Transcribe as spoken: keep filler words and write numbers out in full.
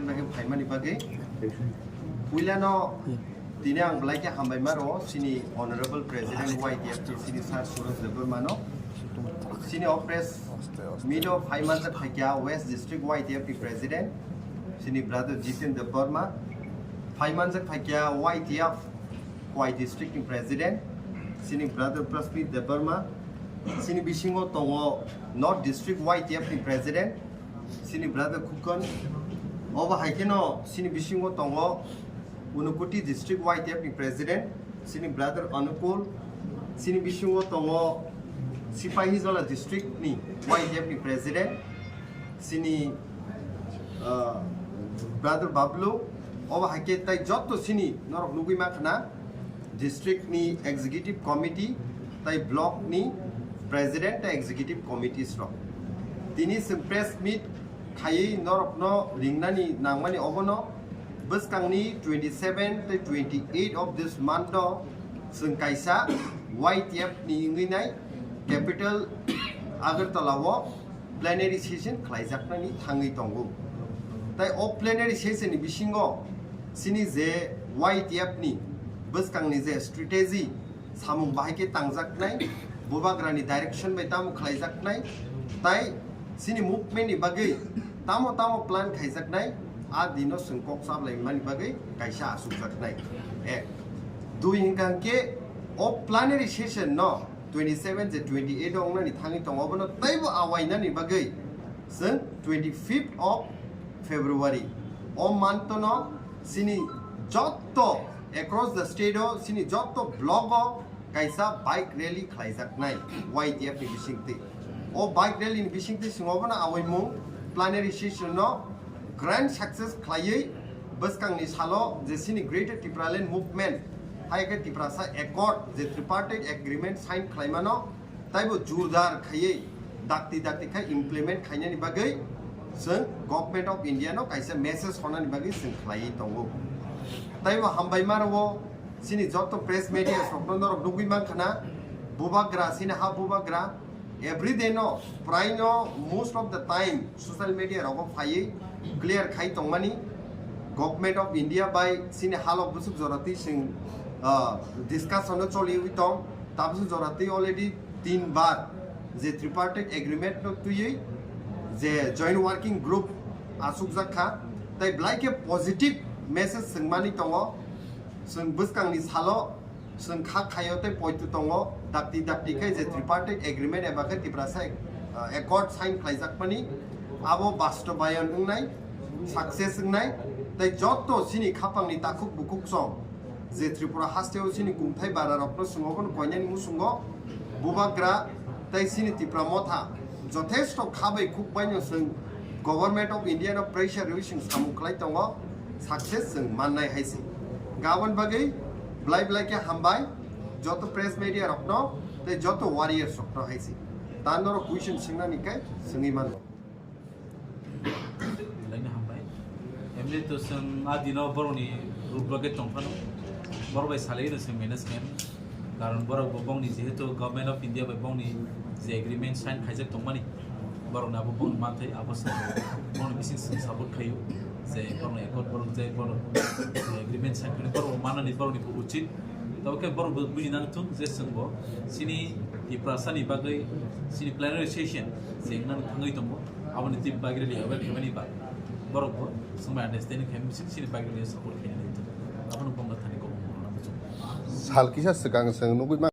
Bagwi phaimani bagwi puilano tini ang belai khe hambai ma rwo chini Honorable President Y T F T chini Sir Suraj Debbarma no. Chini o press meet o phai manjak phaikya West District Y T F T President chini brother Jiten Debbarma, phai manjak phaikya Y T F Khwai District ni President chini brother Prasmit Debbarma, chini bisingo tongo North District Y T F ni President chini brother Khukon. Obo hai kheno chini bisingo tongo Unakoti District Y T F ni President chini brother Anukul, chini bisingo tongo Sipahijola District ni Y T F ni President chini, uh, brother Bablu. Obo hai khe tai jotto chini norok nugwi mankha na district ni executive committee tai block ni president tai executive committees rok. Tini chwng press meet khaiwi norokno ringnani nangmani obono bwskangni twenty seven tai twenty eight of this month o chwng kaisa Y T F ni wngwi nai capital Agartala o plenary session khlaijaknani thangwi tongo. Tai o plenary session ni bisingo chini je Y T F ni bwskangni je strategy samung bahai khe tangjaknai, bubagrani direction bai tamo khlaijaknai, tai chini movement ni bagwi tamo tamo plan khaijaknai, a dino chwng kok chaplaimani bagwi kaisa achukjaknai. Ek. Dui hwnkha hwnkhe o plenary session no twenty seven je twenty eight o wngnani thangwi tongo, obono teibo awainani bagwi chwng twenty fifth of February o month no chini jotto across the state o chini jotto block o kaisa bike rally khlaijaknai Y T F ni bisingtwi. O bike rally ni bisingtwi chwng obono awaimung plenary session no grand success khlaiwi bwskangni salo je chini Greater Tipraland Movement hai khe Tiprasa Accord je tripartite agreement sign khlaimano taibo jurdar khaiwi dakti dakti khai implement khainani bagwi chwng Government of India no kaisa message honani bagwi chwng khlaiwi tongo. Taibo hambai ma rwo chini jotto press media rokno norok nugwi mankha na bubagra chini ha bubagra everyday no prai no most of the time social media rogo phaiwi clear khai tongmani Government of India bai chini halok busuk jora twi chwng, ah, discussion no choliwi tong. Tabuk jora twi already tin bar je tripartite agreement no twiwi je joint working group asukjak kha, tai belai khe positive message swngmani tongo. Chwng bwskangni salo chwng kha khaio tei poito tongo, dakti dakti khe je tripartite agreement eba khe Tiprasa, uh, accord sign khlaijakmani abo bastobayon wngnai, success wngnai, tei jotto chini khapangni takhuk bukhuk song je Tripura hasteo chini kungthai bara rokno chwng obono koinani musungo bubagra tei chini Tipra Motha jothesto kha bai khuk baino chwng Government of India no pressure rwi chwng samung khlai tongo, success chwng mannai hai se. Gabon bagwi belai belai khe hambai joto press media rokno tei joto warriors rokno hai se. Ta norok question swngnani kai swngwi mano. Belai no hambai. Emni to chwng a dino borokni road blockade tong phano. Borok bai salai no chwng manage khaim. Karon borok bo bongni jehetu Government of India bai bongni je agreement sign khaijak tongmani, borok na bo bongni manthai abo sa bongni bising chwng support khaio. Je borokni accord borok je borok je agreement sign khaini borok manani borokni bo uchit. Tabo khe borok bo buji nang thung je chwng bo chini Tiprasa ni bagwi chini plenary session je wngnani thangwi tongo. Aboni twi bagwi rally aware khaimani ba borok bo chwng bai understanding khaimani chini bagwi rally support khainani thung. Abono bongni thani kok. Sal kisa swkang chwng nugwi ma-